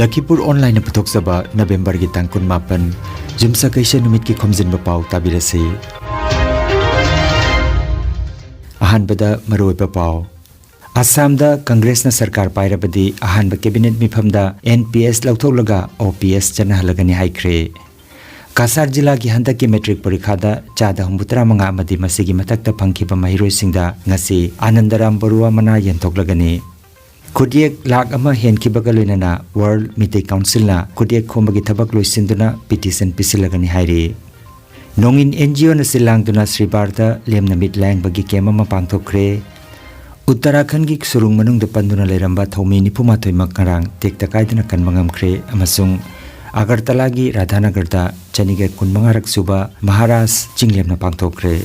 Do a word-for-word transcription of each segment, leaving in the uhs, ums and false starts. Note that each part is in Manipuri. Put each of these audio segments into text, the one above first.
ꯂꯈꯤꯄꯨꯔ ꯑꯣꯟꯂꯥꯏꯟꯅ ꯄꯨꯊꯣꯛꯆꯕ ꯅꯕꯦꯝꯕꯔꯒꯤ ꯇꯥꯡ ꯀꯨꯟꯃꯥꯄꯟ, ꯌꯨꯝꯁꯀꯩꯁ ꯅꯨꯃꯤꯠꯀꯤ ꯈꯣꯝꯖꯤꯟꯕ ꯄꯥꯎ ꯇꯥꯕꯤꯔꯁꯤ꯫ ꯑꯍꯥꯟꯕꯗ ꯃꯔꯨꯑꯣꯏꯕ ꯄꯥꯎ꯫ ꯑꯁꯥꯝꯗ ꯀꯪꯒ꯭ꯔꯦꯁꯅ ꯁꯔꯀꯥꯔ ꯄꯥꯏꯔꯕꯗꯤ ꯑꯍꯥꯟꯕ ꯀꯦꯕꯤꯅꯦꯠ ꯃꯤꯐꯝꯗ ꯑꯦꯟ ꯄꯤ ꯑꯦꯁ ꯂꯧꯊꯣꯛꯂꯒ ꯑꯣ ꯄꯤ ꯑꯦꯁ ꯆꯠꯅꯍꯜꯂꯒꯅꯤ ꯍꯥꯏꯈ꯭ꯔꯦ꯫ ꯀꯁꯥꯔ ꯖꯤꯂꯥꯒꯤ ꯍꯟꯗꯛꯀꯤ ꯃꯦꯇ꯭ꯔꯤꯛ ꯄꯔꯤꯈꯥꯗ ꯆꯥꯗ ꯍꯨꯝꯐꯨꯇꯔꯥ ꯃꯉꯥ ꯑꯃꯗꯤ ꯃꯁꯤꯒꯤ ꯃꯊꯛꯇ ꯐꯪꯈꯤꯕ ꯃꯍꯩꯔꯣꯏꯁꯤꯡꯗ ꯉꯁꯤ ꯑꯥꯅꯟꯗꯔꯥꯝ ꯕꯔꯨꯋꯥ ꯃꯅꯥ ꯌꯦꯟꯊꯣꯛꯂꯒꯅꯤ꯫ ꯈꯨꯠꯌꯦꯛ ꯂꯥꯈ ꯑꯃ ꯍꯦꯟꯈꯤꯕꯒ ꯂꯣꯏꯅꯅ ꯋꯥꯔꯜ ꯃꯤꯇꯩ ꯀꯥꯎꯟꯁꯤꯜꯅ ꯈꯨꯠꯌꯦꯛ ꯈꯣꯝꯕꯒꯤ ꯊꯕꯛ ꯂꯣꯏꯁꯤꯟꯗꯨꯅ ꯄꯤꯇꯤꯁꯟ ꯄꯤꯁꯤꯜꯂꯒꯅꯤ ꯍꯥꯏꯔꯤ꯫ ꯅꯣꯡꯏꯟ ꯑꯦꯟ ꯖꯤ ꯑꯣꯅ ꯁꯤꯜ ꯂꯥꯡꯗꯨꯅ ꯁ꯭ꯔꯤꯕꯥꯔꯗ ꯂꯦꯝꯅ ꯃꯤꯠ ꯂꯥꯌꯦꯡꯕꯒꯤ ꯀꯦꯝ ꯑꯃ ꯄꯥꯡꯊꯣꯛꯈ꯭ꯔꯦ꯫ ꯎꯠꯇꯔꯥꯈꯟꯒꯤ ꯁꯨꯔꯨꯡ ꯃꯅꯨꯡꯗ ꯄꯟꯗꯨꯅ ꯂꯩꯔꯝꯕ ꯊꯧꯃꯤ ꯅꯤꯐꯨꯃꯥꯊꯣꯏꯃꯛ ꯉꯔꯥꯡ ꯇꯦꯛꯇ ꯀꯥꯏꯗꯅ ꯀꯟꯕ ꯉꯝꯈ꯭ꯔꯦ ꯑꯃꯁꯨꯡ ꯑꯒꯔꯇꯂꯥꯒꯤ ꯔꯥꯙꯥꯅꯒꯔꯗ ꯆꯅꯤꯒ ꯀꯨꯟꯃꯉꯥꯔꯛ ꯁꯨꯕ ꯃꯍꯥꯔꯥꯖ ꯆꯤꯡꯂꯦꯝꯅ ꯄꯥꯡꯊꯣꯛꯈ꯭ꯔꯦ꯫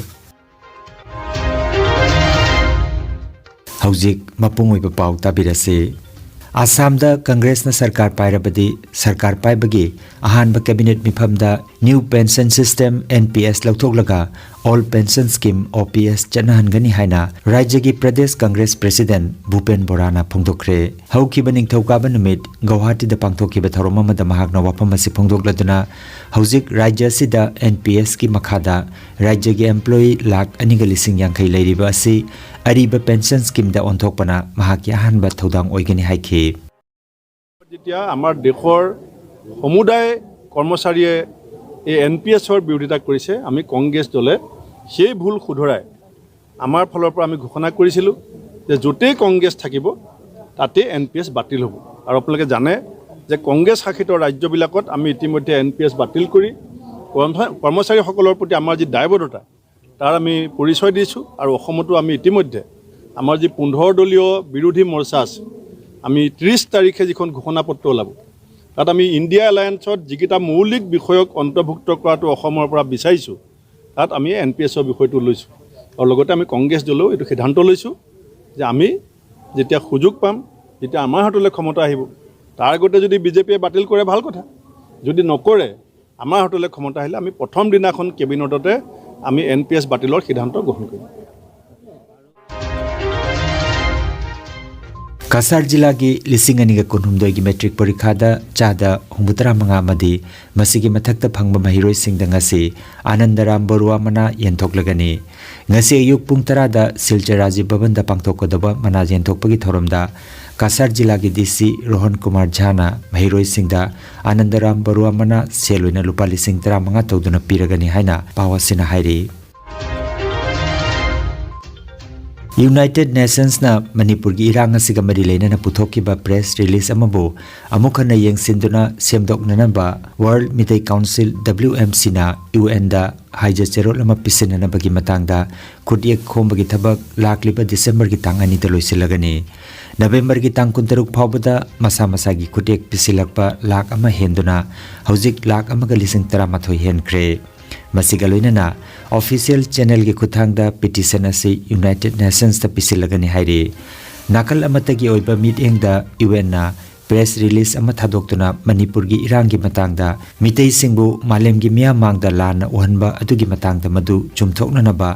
ꯍꯧꯖꯤꯛ ꯃꯄꯨꯡ ꯑꯣꯏꯕ ꯄꯥꯎ ꯇꯥꯕꯤꯔꯁꯤ꯫ ꯑꯁꯥꯝꯗ ꯀꯪꯒ꯭ꯔꯦꯁꯅ ꯁꯔꯀꯥꯔ ꯄꯥꯏꯔꯕꯗꯤ ꯁꯔꯀꯥꯔ ꯄꯥꯏꯕꯒꯤ ꯑꯍꯥꯟꯕ ꯀꯦꯕꯤꯅꯦꯠ ꯃꯤꯐꯝꯗ new pension system, N P S, ꯂꯧꯊꯣꯛꯂꯒ old pension scheme, O P S, ꯆꯠꯅꯍꯟꯒꯅꯤ ꯍꯥꯏꯅ ꯔꯥꯖ꯭ꯌꯒꯤ ꯄ꯭ꯔꯗꯦꯁ ꯀꯪꯒ꯭ꯔꯦꯁ ꯄ꯭ꯔꯦꯁꯤꯗꯦꯟꯠ ꯚꯨꯄꯦꯟ ꯕꯣꯔꯥꯅ ꯐꯣꯡꯗꯣꯛꯈ꯭ꯔꯦ꯫ ꯍꯧꯈꯤꯕ ꯅꯤꯡꯊꯧꯀꯥꯕ ꯅꯨꯃꯤꯠ ꯒꯧꯍꯥꯇꯤꯗ ꯄꯥꯡꯊꯣꯛꯈꯤꯕ ꯊꯧꯔꯝ ꯑꯃꯗ ꯃꯍꯥꯛꯅ ꯋꯥꯐꯝ ꯑꯁꯤ ꯐꯣꯡꯗꯣꯛꯂꯗꯨꯅ ꯍꯧꯖꯤꯛ ꯔꯥꯖ꯭ꯌ ꯑꯁꯤꯗ ꯑꯦꯟ ꯄꯤ ꯑꯦꯁꯀꯤ ꯃꯈꯥꯗ ꯔꯥꯖ꯭ꯌꯒꯤ ꯑꯦꯝꯄ꯭ꯂꯣꯌꯤ ꯂꯥꯈ ꯑꯅꯤꯒ ꯂꯤꯁꯤꯡ ꯌꯥꯡꯈꯩ ꯂꯩꯔꯤꯕ ꯑꯁꯤ ꯑꯔꯤꯕ ꯄꯦꯟꯁꯟ ꯁ꯭ꯀꯤꯝꯗ ꯑꯣꯟꯊꯣꯛꯄꯅ ꯃꯍꯥꯛꯀꯤ ꯑꯍꯥꯟꯕ ꯊꯧꯗꯥꯡ ꯑꯣꯏꯒꯅꯤ ꯍꯥꯏꯈꯤ꯫ যেতিয়া আমাৰ দেশৰ সমুদায় কৰ্মচাৰীয়ে এই এন পি এছৰ বিৰোধিতা কৰিছে, আমি কংগ্ৰেছ দলে সেই ভুল শুধৰাই আমাৰ ফালৰ পৰা আমি ঘোষণা কৰিছিলোঁ যে য'তেই কংগ্ৰেছ থাকিব, তাতেই এন পি এছ বাতিল হ'ব। আৰু আপোনালোকে জানে যে কংগ্ৰেছ শাসিত ৰাজ্যবিলাকত আমি ইতিমধ্যে এন পি এছ বাতিল কৰি কৰ্মচা-, কৰ্মচাৰীসকলৰ প্ৰতি আমাৰ যি দায়বদ্ধতা, তাৰ আমি পৰিচয় দিছোঁ। আৰু অসমতো আমি ইতিমধ্যে আমাৰ যি পোন্ধৰ দলীয় বিৰোধী মৰ্চা আছে, আমি ত্ৰিছ তাৰিখে যিখন ঘোষণাপত্ৰ ওলাব, তাত আমি ইণ্ডিয়া এলায়েন্সত যিকেইটা মৌলিক বিষয়ক অন্তৰ্ভুক্ত কৰাটো অসমৰ পৰা বিচাৰিছোঁ, তাত আমি এন পি এছৰ বিষয়টো লৈছোঁ। আৰু লগতে আমি কংগ্ৰেছ দলেও এইটো সিদ্ধান্ত লৈছোঁ যে আমি যেতিয়া সুযোগ পাম, যেতিয়া আমাৰ হাতলৈ ক্ষমতা আহিব, তাৰ আগতে যদি বি জে পিয়ে বাতিল কৰে, ভাল কথা। যদি নকৰে, আমাৰ হাতলৈ ক্ষমতা আহিলে আমি প্ৰথম দিনাখন কেবিনেটতে আমি এন পি এছ বাতিলৰ সিদ্ধান্ত গ্ৰহণ কৰিম। ꯀꯁꯥꯔ ꯖꯤꯂꯥꯒꯤ ꯂꯤꯁꯤꯡ ꯑꯅꯤꯒ ꯀꯨꯟꯍꯨꯝꯗꯣꯏꯒꯤ ꯃꯦꯇ꯭ꯔꯤꯛ ꯄꯔꯤꯈꯥꯗ ꯆꯥꯗ ꯍꯨꯝꯐꯨꯇꯔꯥ ꯃꯉꯥ ꯑꯃꯗꯤ ꯃꯁꯤꯒꯤ ꯃꯊꯛꯇ ꯐꯪꯕ ꯃꯍꯩꯔꯣꯏꯁꯤꯡꯗ ꯉꯁꯤ ꯑꯥꯅꯟꯗꯔꯥꯝ ꯕꯔꯨꯋꯥ ꯃꯅꯥ ꯌꯦꯟꯊꯣꯛꯂꯒꯅꯤ꯫ ꯉꯁꯤ ꯑꯌꯨꯛ ꯄꯨꯡ ꯇꯔꯥꯗ ꯁꯤꯜꯆꯔ ꯔꯥꯖꯤꯕ ꯚꯕꯟꯗ ꯄꯥꯡꯊꯣꯛꯀꯗꯕ ꯃꯅꯥ ꯌꯦꯟꯊꯣꯛꯄꯒꯤ ꯊꯧꯔꯝꯗ ꯀꯁꯥꯔ ꯖꯤꯂꯥꯒꯤ ꯗꯤ ꯁꯤ ꯔꯣꯍꯟ ꯀꯨꯃꯥꯔ ꯖꯥꯅ ꯃꯍꯩꯔꯣꯏꯁꯤꯡꯗ ꯑꯥꯅꯟꯗꯔꯥꯝ ꯕꯔꯨꯋꯥ ꯃꯅꯥ ꯁꯦꯜ ꯑꯣꯏꯅ ꯂꯨꯄꯥ ꯂꯤꯁꯤꯡ ꯇꯔꯥꯃꯉꯥ ꯇꯧꯗꯨꯅ ꯄꯤꯔꯒꯅꯤ ꯍꯥꯏꯅ ꯄꯥꯎ ꯑꯁꯤꯅ ꯍꯥꯏꯔꯤ꯫ ꯌꯨꯅꯥꯏꯇꯦꯗ ꯅꯦꯁꯟꯁꯅ ꯃꯅꯤꯄꯨꯔꯒꯤ ꯏꯔꯥꯡ ꯑꯁꯤꯒ ꯃꯔꯤ ꯂꯩꯅꯅ ꯄꯨꯊꯣꯛꯈꯤꯕ ꯄ꯭ꯔꯦꯁ ꯔꯤꯂꯤꯖ ꯑꯃꯕꯨ ꯑꯃꯨꯛ ꯍꯟꯅ ꯌꯦꯡꯁꯤꯟꯗꯨꯅ ꯁꯦꯝꯗꯣꯛꯅꯅꯕ world Meetei council, W M C, ꯅ U N ꯗ ꯍꯥꯏꯖ ꯆꯦꯔꯣꯜ ꯑꯃ ꯄꯤꯁꯤꯟꯅꯅꯕꯒꯤ ꯃꯇꯥꯡꯗ ꯈꯨꯠꯌꯦꯛ ꯈꯣꯝꯕꯒꯤ ꯊꯕꯛ ꯂꯥꯛꯂꯤꯕ ꯗꯤꯁꯦꯝꯕꯔꯒꯤ ꯇꯥꯡ ꯑꯅꯤꯗ ꯂꯣꯏꯁꯤꯜꯂꯒꯅꯤ꯫ ꯅꯕꯦꯝꯕꯔꯒꯤ ꯇꯥꯡ ꯀꯨꯟꯇꯔꯨꯛ ꯐꯥꯎꯕꯗ ꯃꯁꯥ ꯃꯁꯥꯒꯤ ꯈꯨꯠꯌꯦꯛ ꯄꯤꯁꯤꯜꯂꯛꯄ ꯂꯥꯛ ꯑꯃ ꯍꯦꯟꯗꯨꯅ ꯍꯧꯖꯤꯛ ꯂꯥꯛ ꯑꯃꯒ ꯂꯤꯁꯤꯡ ꯇꯔꯥꯃꯥꯊꯣꯏ ꯍꯦꯟꯈ꯭ꯔꯦ꯫ ꯃꯁꯤꯒ ꯂꯣꯏꯅꯅ ꯑꯣꯐꯤꯁꯤꯌꯦꯜ ꯆꯦꯅꯦꯜꯒꯤ ꯈꯨꯠꯊꯥꯡꯗ ꯄꯤꯇꯤꯁꯟ ꯑꯁꯤ ꯌꯨꯅꯥꯏꯇꯦꯗ ꯅꯦꯁꯟꯁꯇ ꯄꯤꯁꯤꯜꯂꯒꯅꯤ ꯍꯥꯏꯔꯤ꯫ ꯅꯥꯀꯜ ꯑꯃꯠꯇꯒꯤ ꯑꯣꯏꯕ ꯃꯤꯠꯌꯦꯡꯗ U N ꯅ ꯄ꯭ꯔꯦꯁ ꯔꯤꯂꯤꯖ ꯑꯃ ꯊꯥꯗꯣꯛꯇꯨꯅ ꯃꯅꯤꯄꯨꯔꯒꯤ ꯏꯔꯥꯡꯒꯤ ꯃꯇꯥꯡꯗ ꯃꯤꯇꯩꯁꯤꯡꯕꯨ ꯃꯥꯂꯦꯝꯒꯤ ꯃꯤꯌꯥꯝ ꯃꯥꯡꯗ ꯂꯥꯟꯅ ꯎꯍꯟꯕ ꯑꯗꯨꯒꯤ ꯃꯇꯥꯡꯗ ꯃꯗꯨ ꯆꯨꯝꯊꯣꯛꯅꯅꯕ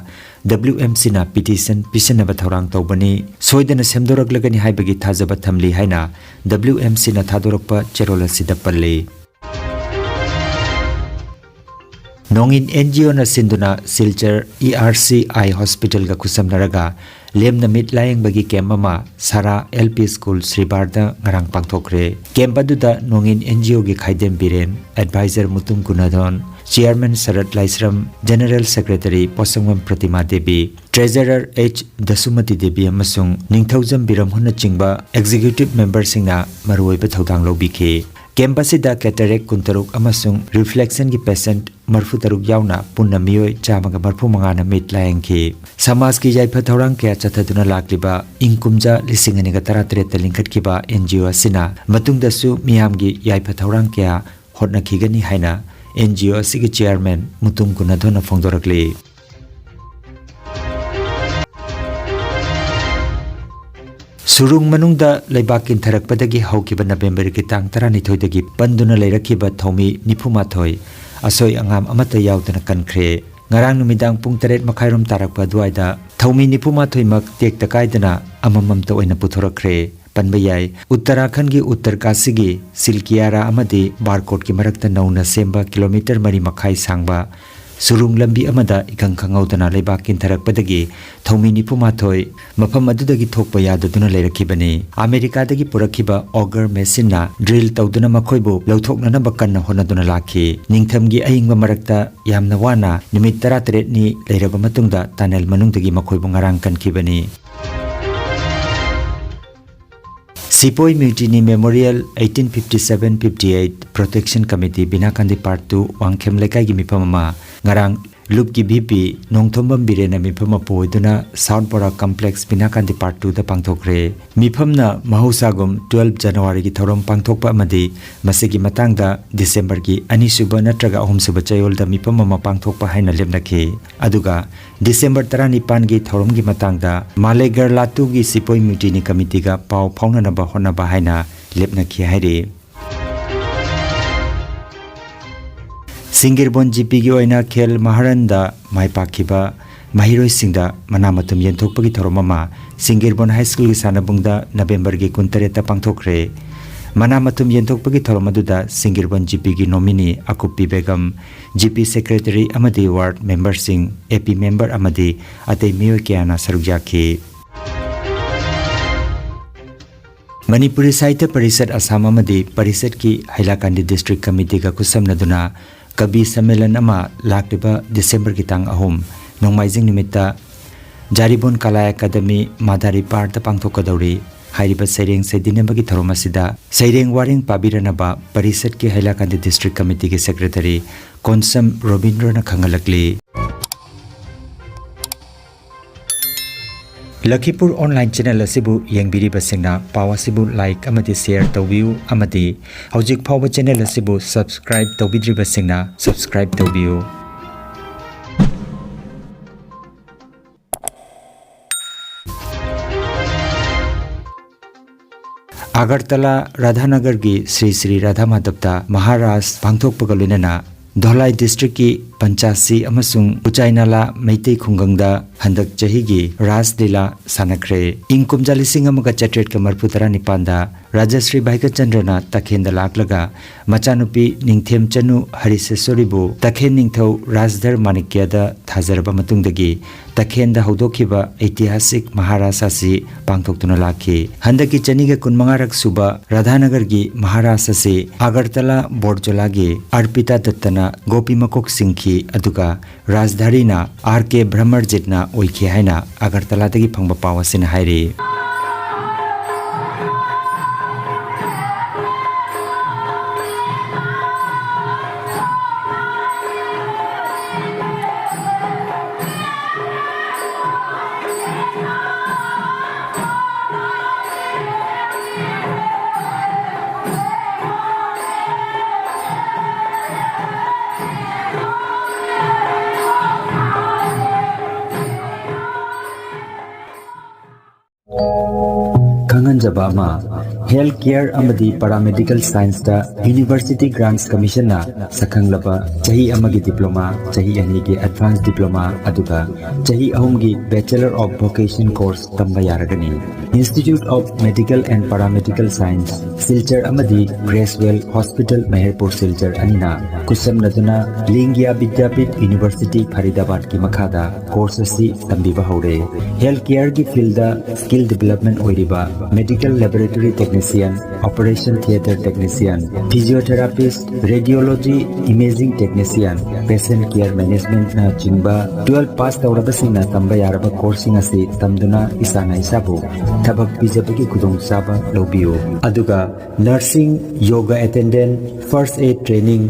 W M C ꯅ ꯄꯤꯇꯤꯁꯟ ꯄꯤꯁꯤꯟꯅꯕ ꯊꯧꯔꯥꯡ ꯇꯧꯕꯅꯤ꯫ ꯁꯣꯏꯗꯅ ꯁꯦꯝꯗꯣꯔꯛꯂꯒꯅꯤ ꯍꯥꯏꯕꯒꯤ ꯊꯥꯖꯕ ꯊꯝꯂꯤ ꯍꯥꯏꯅ W M C ꯅ ꯊꯥꯗꯣꯔꯛꯄ ꯆꯦꯔꯣꯜ ꯑꯁꯤꯗ ꯄꯜꯂꯤ꯫ ꯅꯣꯡꯏꯟ N G O ꯅ ꯁꯤꯟꯗꯨꯅ Silchar E R C Eye Hospital ꯒ ꯈꯨꯠꯁꯝꯅꯔꯒ ꯂꯦꯝꯅ ꯃꯤꯠ ꯂꯥꯌꯦꯡꯕꯒꯤ ꯀꯦꯝꯞ ꯑꯃ ꯁꯥꯔꯥ L P School ꯁ꯭ꯔꯤꯕꯥꯔꯗ ꯉꯔꯥꯡ ꯄꯥꯡꯊꯣꯛꯈ꯭ꯔꯦ꯫ ꯀꯦꯝꯞ ꯑꯗꯨꯗ ꯅꯣꯡꯏꯟ N G O ꯒꯤ Khaidem Biren, advisor Mutum Gunadhon, chairman Sarat Laisram, general secretary Potsangbam Pratima Devi, treasurer H Dasumati Devi ꯑꯃꯁꯨꯡ ꯅꯤꯡꯊꯧꯖꯝ ꯕꯤꯔꯝꯍꯣꯅꯆꯤꯡꯕ ꯑꯦꯛꯖꯤꯀ꯭ꯌꯨꯇꯤꯚ ꯃꯦꯝꯕꯔꯁꯤꯡꯅ ꯃꯔꯨꯑꯣꯏꯕ ꯊꯧꯗꯥꯡ ꯂꯧꯕꯤꯈꯤ꯫ ꯀꯦꯝꯞ ꯑꯁꯤꯗ ꯀꯦꯇꯔꯦꯛ ꯀꯨꯟꯇꯔꯨꯛ ꯑꯃꯁꯨꯡ ꯔꯤꯐ꯭ꯂꯦꯛꯁꯟꯒꯤ ꯄꯦꯁꯦꯟꯠ ꯃꯔꯤꯐꯨꯇꯔꯨꯛ ꯌꯥꯎꯅ ꯄꯨꯟꯅ ꯃꯤꯑꯣꯏ ꯆꯥꯝꯃꯒ ꯃꯔꯤꯐꯨꯃꯉꯥꯅ ꯃꯤꯠ ꯂꯥꯌꯦꯡꯈꯤ꯫ ꯁꯃꯥꯖꯀꯤ ꯌꯥꯏꯐ ꯊꯧꯔꯥꯡ ꯀꯌꯥ ꯆꯠꯊꯗꯨꯅ ꯂꯥꯛꯂꯤꯕ ꯏꯪ ꯀꯨꯝꯖꯥ ꯂꯤꯁꯤꯡ ꯑꯅꯤꯒ ꯇꯔꯥꯇꯔꯦꯠꯇ ꯂꯤꯡꯈꯠꯈꯤꯕ N G O ꯑꯁꯤꯅ ꯃꯇꯨꯡꯗꯁꯨ ꯃꯤꯌꯥꯝꯒꯤ ꯌꯥꯏꯐ ꯊꯧꯔꯥꯡ ꯀꯌꯥ ꯍꯣꯠꯅꯈꯤꯒꯅꯤ ꯍꯥꯏꯅ N G O ꯑꯁꯤꯒꯤ ꯆꯤꯌꯥꯔꯃꯦꯟ ꯃꯨꯇꯨꯝ ꯒꯨꯅꯥꯙꯣꯟꯅ ꯐꯣꯡꯗꯣꯔꯛꯂꯤ꯫ ꯁꯨꯔꯨꯡ ꯃꯅꯨꯡꯗ ꯂꯩꯕꯥꯛ ꯀꯤꯟꯊꯔꯛꯄꯗꯒꯤ ꯍꯧꯈꯤꯕ ꯅꯕꯦꯝꯕꯔꯒꯤ ꯇꯥꯡ ꯇꯔꯥꯅꯤꯊꯣꯏꯗꯒꯤ ꯄꯟꯗꯨꯅ ꯂꯩꯔꯛꯈꯤꯕ ꯊꯧꯃꯤ ꯅꯤꯐꯨꯃꯥꯊꯣꯏ ꯑꯁꯣꯏ ꯑꯉꯥꯝ ꯑꯃꯠꯇ ꯌꯥꯎꯗꯅ ꯀꯟꯈ꯭ꯔꯦ꯫ ꯉꯔꯥꯡ ꯅꯨꯃꯤꯗꯥꯡ ꯄꯨꯡ ꯇꯔꯦꯠ ꯃꯈꯥꯏꯔꯣꯝ ꯇꯥꯔꯛꯄ ꯑꯗꯨꯋꯥꯏꯗ ꯊꯧꯃꯤ ꯅꯤꯐꯨꯃꯥꯊꯣꯏꯃꯛ ꯇꯦꯛꯇ ꯀꯥꯏꯗꯅ ꯑꯃꯃꯝꯇ ꯑꯣꯏꯅ ꯄꯨꯊꯣꯔꯛꯈ꯭ꯔꯦ꯫ ꯄꯟꯕ ꯌꯥꯏ꯫ ꯎꯠꯇꯔꯥꯈꯟꯒꯤ ꯎꯠꯇꯔꯀꯥꯁꯤꯒꯤ ꯁꯤꯜꯀꯤꯌꯥꯔꯥ ꯑꯃꯗꯤ ꯕꯥꯔꯀꯣꯠꯀꯤ ꯃꯔꯛꯇ ꯅꯧꯅ ꯁꯦꯝꯕ ꯀꯤꯂꯣꯃꯤꯇꯔ ꯃꯔꯤ ꯃꯈꯥꯏ ꯁꯥꯡꯕ ꯁꯨꯔꯨꯡ ꯂꯝꯕꯤ ꯑꯃꯗ ꯏꯈꯪ ꯈꯪꯍꯧꯗꯅ ꯂꯩꯕꯥꯛ ꯀꯤꯟꯊꯔꯛꯄꯗꯒꯤ ꯊꯧꯃꯤ ꯅꯤꯐꯨ ꯃꯥꯊꯣꯏ ꯃꯐꯝ ꯑꯗꯨꯗꯒꯤ ꯊꯣꯛꯄ ꯌꯥꯗꯗꯨꯅ ꯂꯩꯔꯛꯈꯤꯕꯅꯤ꯫ ꯑꯃꯦꯔꯤꯀꯥꯗꯒꯤ ꯄꯨꯔꯛꯈꯤꯕ ꯑꯣꯒꯔ ꯃꯦꯁꯤꯟꯅ ꯗ꯭ꯔꯤꯜ ꯇꯧꯗꯨꯅ ꯃꯈꯣꯏꯕꯨ ꯂꯧꯊꯣꯛꯅꯅꯕ ꯀꯟꯅ ꯍꯣꯠꯅꯗꯨꯅ ꯂꯥꯛꯈꯤ꯫ ꯅꯤꯡꯊꯝꯒꯤ ꯑꯏꯪꯕ ꯃꯔꯛꯇ ꯌꯥꯝꯅ ꯋꯥꯅ ꯅꯨꯃꯤꯠ ꯇꯔꯥꯇꯔꯦꯠꯅꯤ ꯂꯩꯔꯕ ꯃꯇꯨꯡꯗ ꯇꯅꯦꯜ ꯃꯅꯨꯡꯗꯒꯤ ꯃꯈꯣꯏꯕꯨ ꯉꯔꯥꯡ ꯀꯟꯈꯤꯕꯅꯤ꯫ Sepoy mutiny memorial eighteen fifty seven fifty eight Protection Committee ꯕꯤꯅꯥꯀꯥꯟꯗꯤ ꯄꯥꯔꯠ ꯇꯨ ꯋꯥꯡꯈꯦꯝ ꯂꯩꯀꯥꯏꯒꯤ ꯃꯤꯐꯝ ꯑꯃ ꯉꯔꯥꯡ ꯂꯨꯞꯀꯤ ꯚꯤ ꯄꯤ ꯅꯣꯡꯊꯣꯝꯕꯝ ꯕꯤꯔꯦꯟꯅ ꯃꯤꯐꯝ ꯃꯄꯨ ꯑꯣꯏꯗꯨꯅ ꯁꯥꯎꯠ ꯕꯣꯔꯥ ꯀꯝꯄ꯭ꯂꯦꯛꯁ ꯕꯤꯅꯥꯀꯥꯟꯗꯤ ꯄꯥꯔꯠ ꯇꯨꯗ ꯄꯥꯡꯊꯣꯛꯈ꯭ꯔꯦ꯫ ꯃꯤꯐꯝꯅ ꯃꯍꯧꯁꯥꯒꯨꯝ twelve ꯖꯅꯋꯥꯔꯤꯒꯤ ꯊꯧꯔꯝ ꯄꯥꯡꯊꯣꯛꯄ ꯑꯃꯗꯤ ꯃꯁꯤꯒꯤ ꯃꯇꯥꯡꯗ ꯗꯤꯁꯦꯝꯕꯔꯒꯤ ꯑꯅꯤꯁꯨꯕ ꯅꯠꯇ꯭ꯔꯒ ꯑꯍꯨꯝꯁꯨꯕ ꯆꯌꯣꯜꯗ ꯃꯤꯐꯝ ꯑꯃ ꯄꯥꯡꯊꯣꯛꯄ ꯍꯥꯏꯅ ꯂꯦꯞꯅꯈꯤ꯫ ꯑꯗꯨꯒ ꯗꯤꯁꯦꯝꯕꯔ ꯇꯔꯥꯅꯤꯄꯥꯟꯒꯤ ꯊꯧꯔꯝꯒꯤ ꯃꯇꯥꯡꯗ ꯃꯥꯂꯦꯒꯔ ꯂꯥꯇꯨꯒꯤ ꯁꯤꯄꯣꯏ ꯃ꯭ꯌꯨꯇꯤꯅꯤ ꯀꯃꯤꯇꯤꯒ ꯄꯥꯎ ꯐꯥꯎꯅꯅꯕ ꯍꯣꯠꯅꯕ ꯍꯥꯏꯅ ꯂꯦꯞꯅꯈꯤ ꯍꯥꯏꯔꯤ꯫ ꯁꯤꯡꯒꯤꯔꯕꯣꯟ ꯖꯤꯄꯤꯒꯤ ꯑꯣꯏꯅ ꯈꯦꯜ ꯃꯍꯥꯔꯟꯗ ꯃꯥꯏ ꯄꯥꯛꯈꯤꯕ ꯃꯍꯩꯔꯣꯏꯁꯤꯡꯗ ꯃꯅꯥ ꯃꯊꯨꯝ ꯌꯦꯟꯊꯣꯛꯄꯒꯤ ꯊꯧꯔꯝ ꯑꯃ ꯁꯤꯡꯒꯤꯔꯕꯣꯟ ꯍꯥꯏ ꯁ꯭ꯀꯨꯜꯒꯤ ꯁꯥꯟꯅꯕꯨꯡꯗ ꯅꯕꯦꯝꯕꯔꯒꯤ ꯀꯨꯟꯇꯔꯦꯠꯇ ꯄꯥꯡꯊꯣꯛꯈ꯭ꯔꯦ꯫ ꯃꯅꯥ ꯃꯊꯨꯝ ꯌꯦꯟꯊꯣꯛꯄꯒꯤ ꯊꯧꯔꯝ ꯑꯗꯨꯗ ꯁꯤꯡꯒꯤꯔꯕꯣꯟ ꯖꯤꯄꯤꯒꯤ ꯅꯣꯃꯤꯅꯤ ꯑꯀꯨꯞꯄꯤ ꯕꯦꯒꯝ, ꯖꯤꯄꯤ ꯁꯦꯀ꯭ꯔꯦꯇꯔꯤ ꯑꯃꯗꯤ ꯋꯥꯔꯗ ꯃꯦꯝꯕꯔꯁꯤꯡ, ꯑꯦꯄꯤ ꯃꯦꯝꯕꯔ ꯑꯃꯗꯤ ꯑꯇꯩ ꯃꯤꯑꯣꯏ ꯀꯌꯥꯅ ꯁꯔꯨꯛ ꯌꯥꯈꯤ꯫ ꯃꯅꯤꯄꯨꯔꯤ ꯁꯥꯍꯤꯇ꯭ꯌ ꯄꯔꯤꯁꯠ ꯑꯁꯥꯝ ꯑꯃꯗꯤ ꯄꯔꯤꯁꯠꯀꯤ ꯍꯥꯏꯂꯥꯀꯥꯟꯗꯤ ꯗꯤꯁꯇ꯭ꯔꯤꯛ ꯀꯃꯤꯇꯤꯒ ꯈꯨꯠꯁꯝꯅꯗꯨꯅ ꯀꯕꯤ ꯁꯝꯃꯦꯂꯟ ꯑꯃ ꯂꯥꯛꯂꯤꯕ ꯗꯤꯁꯦꯝꯕꯔꯒꯤ ꯇꯥꯡ ꯑꯍꯨꯝ, ꯅꯣꯡꯃꯥꯏꯖꯤꯡ ꯅꯨꯃꯤꯠꯇ ꯖꯥꯔꯤꯕꯣꯟ ꯀꯂꯥ ꯑꯦꯀꯥꯗꯃꯤ ꯃꯥꯗꯥꯔꯤ ꯄꯥꯔꯛꯇ ꯄꯥꯡꯊꯣꯛꯀꯗꯧꯔꯤ꯫ ꯍꯥꯏꯔꯤꯕ ꯁꯩꯔꯦꯡ ꯁꯩꯗꯤꯟꯅꯕꯒꯤ ꯊꯧꯔꯝ ꯑꯁꯤꯗ ꯁꯩꯔꯦꯡ ꯋꯥꯔꯦꯡ ꯄꯥꯕꯤꯔꯅꯕ ꯄꯔꯤꯁꯠꯀꯤ ꯍꯥꯏꯂꯥꯀꯥꯟꯗꯤ ꯗꯤꯁꯇ꯭ꯔꯤꯛ ꯀꯃꯤꯇꯤꯒꯤ ꯁꯦꯀ꯭ꯔꯦꯇꯔꯤ ꯀꯣꯟꯁꯝ ꯔꯣꯕꯤꯟꯗ꯭ꯔꯣꯅ ꯈꯪꯍꯜꯂꯛꯂꯤ꯫ ꯂꯈꯤꯄꯨꯔ ꯑꯣꯟꯂꯥꯏꯟ ꯆꯦꯅꯦꯜ ꯑꯁꯤꯕꯨ ꯌꯦꯡꯕꯤꯔꯤꯕꯁꯤꯡꯅ ꯄꯥꯎ ꯑꯁꯤꯕꯨ ꯂꯥꯏꯛ ꯑꯃꯗꯤ ꯁꯦꯌꯔ ꯇꯧꯕꯤꯌꯨ ꯑꯃꯗꯤ ꯍꯧꯖꯤꯛ ꯐꯥꯎꯕ ꯆꯦꯅꯦꯜ ꯑꯁꯤꯕꯨ ꯁꯕꯁꯀ꯭ꯔꯥꯏꯕ ꯇꯧꯕꯤꯗ꯭ꯔꯤꯕꯁꯤꯡꯅ ꯁꯕꯁꯀ꯭ꯔꯥꯏꯕ ꯇꯧꯕꯤꯌꯨ꯫ ꯑꯒꯔꯇꯂꯥ ꯔꯥꯙꯥꯅꯒꯔꯒꯤ ꯁ꯭ꯔꯤ ꯁ꯭ꯔꯤ ꯔꯥꯙꯥ ꯃꯥꯙꯕꯇ ꯃꯍꯥꯔꯥꯖ ꯄꯥꯡꯊꯣꯛꯄꯒ ꯂꯣꯏꯅꯅ ꯙꯣꯂꯥꯏ ꯗꯤꯁꯇ꯭ꯔꯤꯛꯀꯤ ꯄꯟꯆꯥꯁꯤ ꯑꯃꯁꯨꯡ ꯎꯆꯥꯏꯅꯥꯂꯥ ꯃꯩꯇꯩ ꯈꯨꯡꯒꯪꯗ ꯍꯟꯗꯛ ꯆꯍꯤꯒꯤ ꯔꯥꯁ ꯂꯤꯂꯥ ꯁꯥꯟꯅꯈ꯭ꯔꯦ꯫ ꯏꯪ ꯀꯨꯝꯖꯥ ꯂꯤꯁꯤꯡ ꯑꯃꯒ ꯆꯥꯇ꯭ꯔꯦꯠꯀ ꯃꯔꯤꯐꯨ ꯇꯔꯥꯅꯤꯄꯥꯟꯗ ꯔꯥꯖꯁ꯭ꯔꯤ ꯚꯥꯏꯒꯆꯟꯗ꯭ꯔꯅ ꯇꯈꯦꯟꯗ ꯂꯥꯛꯂꯒ ꯃꯆꯥꯅꯨꯄꯤ ꯅꯤꯡꯊꯦꯝ ꯆꯅꯨ ꯍꯔꯤꯁꯦꯁꯣꯔꯤꯕꯨ ꯇꯈꯦꯟ ꯅꯤꯡꯊꯧ ꯔꯥꯖꯙꯔ ꯃꯥꯅꯤꯛꯌꯗ ꯊꯥꯖꯔꯕ ꯃꯇꯨꯡꯗꯒꯤ ꯇꯈꯦꯟꯗ ꯍꯧꯗꯣꯛꯈꯤꯕ ꯏꯇꯤꯍꯥꯁꯤꯛ ꯃꯍꯥꯔꯥꯁ ꯑꯁꯤ ꯄꯥꯡꯊꯣꯛꯇꯨꯅ ꯂꯥꯛꯈꯤ꯫ ꯍꯟꯗꯛꯀꯤ ꯆꯅꯤꯒ ꯀꯨꯟꯃꯉꯥꯔꯛ ꯁꯨꯕ ꯔꯥꯙꯥꯅꯒꯔꯒꯤ ꯃꯍꯥꯔꯥꯁ ꯑꯁꯤ ꯑꯒꯔꯇꯂꯥ ꯕꯣꯔꯖꯣꯂꯥꯒꯤ ꯑꯔꯄꯤꯇꯥ ꯗꯠꯇꯅ ꯒꯣꯄꯤ ꯃꯀꯣꯛ ꯆꯤꯡꯈꯤ, ꯑꯗꯨꯒ ꯔꯥꯖꯙꯥꯔꯤꯅ ꯑꯥꯔ ꯀꯦ ꯕ꯭ꯔꯍꯃꯔꯖꯤꯠꯅ ꯑꯣꯏꯈꯤ ꯍꯥꯏꯅ ꯑꯒꯔꯇꯂꯥꯗꯒꯤ ꯐꯪꯕ ꯄꯥꯎ ꯑꯁꯤꯅ ꯍꯥꯏꯔꯤ꯫ ꯈꯪꯍꯟꯖꯕ ꯑꯃ, ꯍꯦꯜꯊ ꯀꯦꯌꯔ ꯑꯃꯗꯤ ꯄꯥꯔꯥꯃꯦꯗꯤꯀꯦꯜ ꯁꯥꯏꯟꯁꯇ ꯌꯨꯅꯤꯚꯔꯁꯤꯇꯤ ꯒ꯭ꯔꯥꯟꯠꯁ ꯀꯃꯤꯁꯟꯅ ꯁꯛꯈꯪꯂꯕ ꯆꯍꯤ ꯑꯃꯒꯤ ꯗꯤꯄ꯭ꯂꯣꯃꯥ, ꯆꯍꯤ ꯑꯅꯤꯒꯤ ꯑꯦꯗꯚꯥꯟꯁ ꯗꯤꯄ꯭ꯂꯣꯃꯥ, ꯑꯗꯨꯒ ꯆꯍꯤ ꯑꯍꯨꯝꯒꯤ ꯕꯦꯆꯂꯔ ꯑꯣꯐ ꯚꯣꯀꯦꯁꯟ ꯀꯣꯔꯁ ꯇꯝꯕ ꯌꯥꯔꯒꯅꯤ꯫ Institute of Medical and Paramedical Science, Silchar ꯑꯃꯗꯤ ꯒ꯭ꯔꯦꯁꯋꯦꯜ ꯍꯣꯁꯄꯤꯇꯥꯜ ꯃꯦꯍꯔꯄꯨꯔ ꯁꯤꯜꯆꯔ ꯑꯅꯤꯅ ꯈꯨꯠꯁꯝꯅꯗꯨꯅ ꯂꯤꯡꯒꯤꯌꯥ ꯕꯤꯗ꯭ꯌꯥꯄꯤꯊ ꯌꯨꯅꯤꯚꯔꯁꯤꯇꯤ ꯐꯔꯤꯗꯥꯕꯥꯗꯀꯤ ꯃꯈꯥꯗ ꯀꯣꯔꯁ ꯑꯁꯤ ꯇꯝꯕꯤꯕ ꯍꯧꯔꯦ꯫ ꯍꯦꯜꯊ ꯀꯦꯌꯔꯒꯤ ꯐꯤꯜꯗ ꯁ꯭ꯀꯤꯜ ꯗꯤꯕꯦꯂꯞꯃꯦꯟ ꯑꯣꯏꯔꯤꯕ medical laboratory technician, operation theatre technician, physiotherapist, radiology, imaging technician, patient care ꯃꯦꯅꯦꯖꯃꯦꯟꯠꯅꯆꯤꯡꯕ ꯇꯨꯋꯦꯜꯐ ꯄꯥꯁ ꯇꯧꯔꯕꯁꯤꯡꯅ ꯇꯝꯕ ꯌꯥꯔꯕ ꯀꯣꯔꯁꯁꯤꯡ ꯑꯁꯤ ꯇꯝꯗꯨꯅ ꯏꯁꯥꯅ ꯏꯁꯥꯕꯨ ꯊꯕꯛ ꯄꯤꯖꯕꯒꯤ ꯈꯨꯗꯣꯡꯆꯥꯕ ꯂꯧꯕꯤꯌꯨ꯫ ꯑꯗꯨꯒ nursing, yoga attendant, first aid training,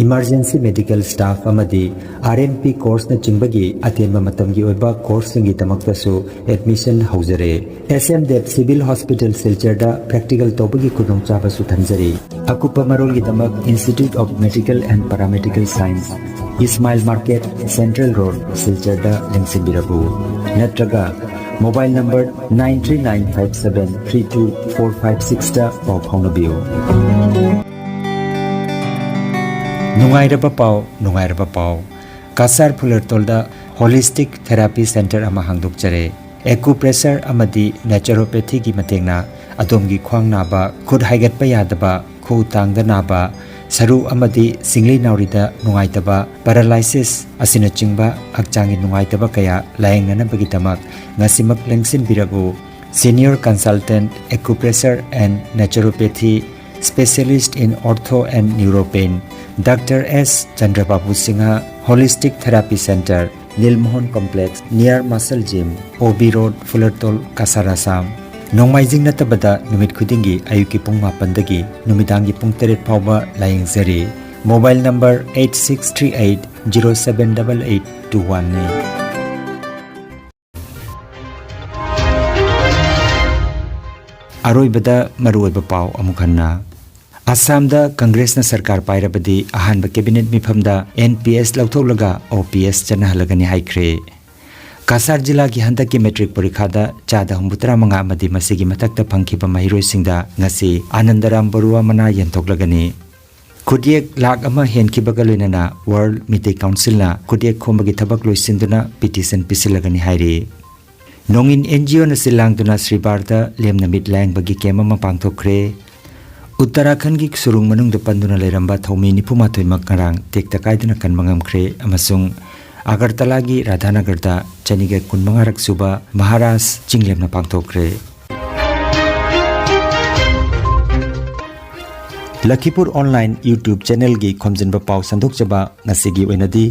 emergency medical staff ꯑꯃꯗꯤ ꯑꯥꯔ ꯑꯦꯝ ꯄꯤ ꯀꯣꯔꯁꯅꯆꯤꯡꯕꯒꯤ ꯑꯇꯦꯟꯕ ꯃꯇꯝꯒꯤ ꯑꯣꯏꯕ ꯀꯣꯔꯁꯁꯤꯡꯒꯤꯗꯃꯛꯇꯁꯨ ꯑꯦꯗꯃꯤꯁꯟ ꯍꯧꯖꯔꯦ꯫ S M Dev civil hospital ꯁꯤꯜꯆꯔꯗ ꯄ꯭ꯔꯦꯛꯇꯤꯀꯦꯜ ꯇꯧꯕꯒꯤ ꯈꯨꯗꯣꯡꯆꯥꯕꯁꯨ ꯊꯝꯖꯔꯤ꯫ ꯑꯀꯨꯞꯄ ꯃꯔꯣꯜꯒꯤꯗꯃꯛ Institute of Medical and Paramedical Science, Ismail market, central road, ꯁꯤꯜꯆꯔꯗ ꯂꯦꯡꯁꯤꯟꯕꯤꯔꯛꯎ꯫ ꯅꯠꯇ꯭ꯔꯒ mobile number nine three nine five seven three two four five sixꯇ ꯄꯥꯎ ꯐꯥꯎꯅꯕꯤꯌꯨ꯫ ꯅꯨꯡꯉꯥꯏꯔꯕ ꯄꯥꯎ, ꯅꯨꯡꯉꯥꯏꯔꯕ ꯄꯥꯎ꯫ ꯀꯁꯥꯔ ꯐꯨꯂꯔꯇꯣꯜꯗ Holistic Therapy Center ꯑꯃ ꯍꯥꯡꯗꯣꯛꯆꯔꯦ꯫ Acupressure ꯑꯃꯗꯤ naturopathyꯒꯤ ꯃꯇꯦꯡꯅ ꯑꯗꯣꯝꯒꯤ ꯈ꯭ꯋꯥꯡ ꯅꯥꯕ, ꯈꯨꯠ ꯍꯥꯏꯒꯠꯄ ꯌꯥꯗꯕ, ꯈꯨꯎ ꯇꯥꯡꯗ ꯅꯥꯕ, ꯁꯔꯨ ꯑꯃꯗꯤ ꯁꯤꯡꯂꯤ ꯅꯥꯎꯔꯤꯗ ꯅꯨꯡꯉꯥꯏꯇꯕ, paralysis ꯑꯁꯤꯅꯆꯤꯡꯕ ꯍꯛꯆꯥꯡꯒꯤ ꯅꯨꯡꯉꯥꯏꯇꯕ ꯀꯌꯥ ꯂꯥꯌꯦꯡꯅꯅꯕꯒꯤꯗꯃꯛ ꯉꯁꯤꯃꯛ ꯂꯦꯡꯁꯤꯟꯕꯤꯔꯛꯎ꯫ Senior Consultant, Acupressure and Naturopathy, Specialist in Ortho and Neuropain, Doctor S Chandrababu Singha, Holistic Therapy Center, Nilmohan Complex, near Muscle Gym, O B Road, Fulartol, Cachar, Assam꯫ ꯅꯣꯡꯃꯥꯏꯖꯤꯡ ꯅꯠꯇꯕꯗ ꯅꯨꯃꯤꯠ ꯈꯨꯗꯤꯡꯒꯤ ꯑꯌꯨꯛꯀꯤ ꯄꯨꯡ ꯃꯥꯄꯟꯗꯒꯤ ꯅꯨꯃꯤꯗꯥꯡꯒꯤ ꯄꯨꯡ ꯇꯔꯦꯠ ꯐꯥꯎꯕ ꯂꯥꯌꯦꯡꯖꯔꯤ꯫ Mobile number eight six three eight zero seven double eight two one ꯅꯤ꯫ ꯑꯔꯣꯏꯕꯗ ꯃꯔꯨꯑꯣꯏꯕ ꯄꯥꯎ ꯑꯃꯨꯛ ꯍꯟꯅ꯫ ꯑꯁꯥꯝꯗ ꯀꯪꯒ꯭ꯔꯦꯁꯅ ꯁꯔꯀꯥꯔ ꯄꯥꯏꯔꯕꯗꯤ ꯑꯍꯥꯟꯕ cabinet ꯃꯤꯐꯝꯗ N P S ꯂꯧꯊꯣꯛꯂꯒ O P S ꯆꯠꯅꯍꯜꯂꯒꯅꯤ ꯍꯥꯏꯈ꯭ꯔꯦ꯫ ꯀꯁꯥꯔ ꯖꯤꯂꯥꯒꯤ ꯍꯟꯗꯛꯀꯤ matric ꯄꯔꯤꯈꯥꯗ ꯆꯥꯗ ꯍꯨꯝꯐꯨꯇꯔꯥ ꯃꯉꯥ ꯑꯃꯗꯤ ꯃꯁꯤꯒꯤ ꯃꯊꯛꯇ ꯐꯪꯈꯤꯕ ꯃꯍꯩꯔꯣꯏꯁꯤꯡꯗ ꯉꯁꯤ ꯑꯅꯟꯗꯔꯥꯝ ꯕꯔꯨꯋꯥ ꯃꯅꯥ ꯌꯦꯟꯊꯣꯛꯂꯒꯅꯤ꯫ ꯈꯨꯠꯌꯦꯛ ꯂꯥꯈ ꯑꯃ ꯍꯦꯟꯈꯤꯕꯒ ꯂꯣꯏꯅꯅ World ꯃꯤꯇꯩ ꯀꯥꯎꯟꯁꯤꯜꯅ ꯈꯨꯠꯌꯦꯛ ꯈꯣꯝꯕꯒꯤ ꯊꯕꯛ ꯂꯣꯏꯁꯤꯟꯗꯨꯅ petition ꯄꯤꯁꯤꯜꯂꯒꯅꯤ ꯍꯥꯏꯔꯤ꯫ ꯅꯣꯡꯏꯟ N G O ꯅ ꯁꯤꯜ ꯂꯥꯡꯗꯨꯅ ꯁ꯭ꯔꯤꯕꯥꯔꯗ ꯂꯦꯝꯅ ꯃꯤꯠ ꯂꯥꯌꯦꯡꯕꯒꯤ camp ꯑꯃ ꯄꯥꯡꯊꯣꯛꯈ꯭ꯔꯦ꯫ ꯎꯠꯇꯔꯥꯈꯟꯒꯤ ꯁꯨꯔꯨꯡ ꯃꯅꯨꯡꯗ ꯄꯟꯗꯨꯅ ꯂꯩꯔꯝꯕ ꯊꯧꯃꯤ ꯅꯤꯐꯨ ꯃꯥꯊꯣꯏꯃꯛ ꯉꯔꯥꯡ ꯇꯦꯛꯇ ꯀꯥꯏꯗꯅ ꯀꯟꯕ ꯉꯝꯈ꯭ꯔꯦ ꯑꯃꯁꯨꯡ ꯑꯒꯔꯇꯂꯥꯒꯤ ꯔꯥꯙꯥꯅꯒꯔꯗ ꯆꯅꯤꯒ ꯀꯨꯟꯃꯉꯥꯔꯛ ꯁꯨꯕ ꯃꯍꯥꯔꯥꯖ ꯆꯤꯡꯂꯦꯝꯅ ꯄꯥꯡꯊꯣꯛꯈ꯭ꯔꯦ꯫ ꯂꯈꯤꯄꯨꯔ online YouTube channelꯒꯤ ꯈꯣꯝꯖꯤꯟꯕ ꯄꯥꯎ ꯁꯟꯗꯣꯛꯆꯕ ꯉꯁꯤꯒꯤ ꯑꯣꯏꯅꯗꯤ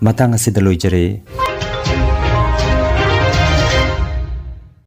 ꯃꯇꯥꯡ ꯑꯁꯤꯗ ꯂꯣꯏꯖꯔꯦ꯫